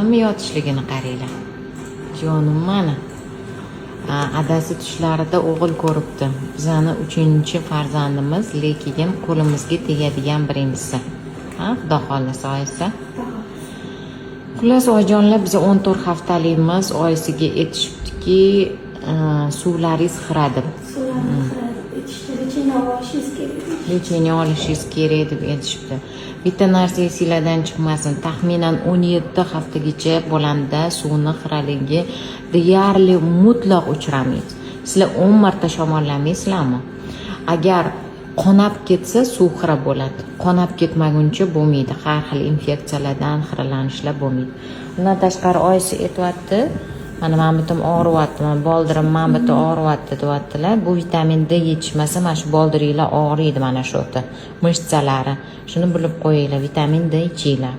Oyijonimni yotishligini qaranglar. Jonim mani. Adasi tushlarida o'g'il ko'ribdi. Bizani uchinchi farzandimiz, lekin qo'limizga tegadigan birinchisi. Ha, Xudo xohlasa, oyisi. Xullas, oyijonlar, biz 14 haftalikmiz. Oyisiga aytishibdiki, suvlaringiz xira deb. Suvlarni xira deb aytishdi. Лечение olishingiz kerak. Лечение olishingiz kerak deb aytishibdi. Bitta narsa esinglardan chiqmasin: taxminan 17 haftagacha bolanda suvni xiraligi deyarli mutlaq uchramaydi. Sizlar 10 marta shamollamaysizlarmi? Agar qonab ketsa, suv xira bo'ladi. Qonab ketmaguncha bo'lmaydi. Har xil infeksiyalardan xiralanishlar bo'lmaydi. Undan tashqari, oyisi aytyapti, mana bu yerim og'riyapti, mana boldirim, mana bu yerda og'riyapti, deyaptilar. Bu vitamin D yetishmasa, mana shu boldiringlar og'riydi, mana shu yerda мышца lari. Shuni bilib qo'yinglar, vitamin D ichinglar.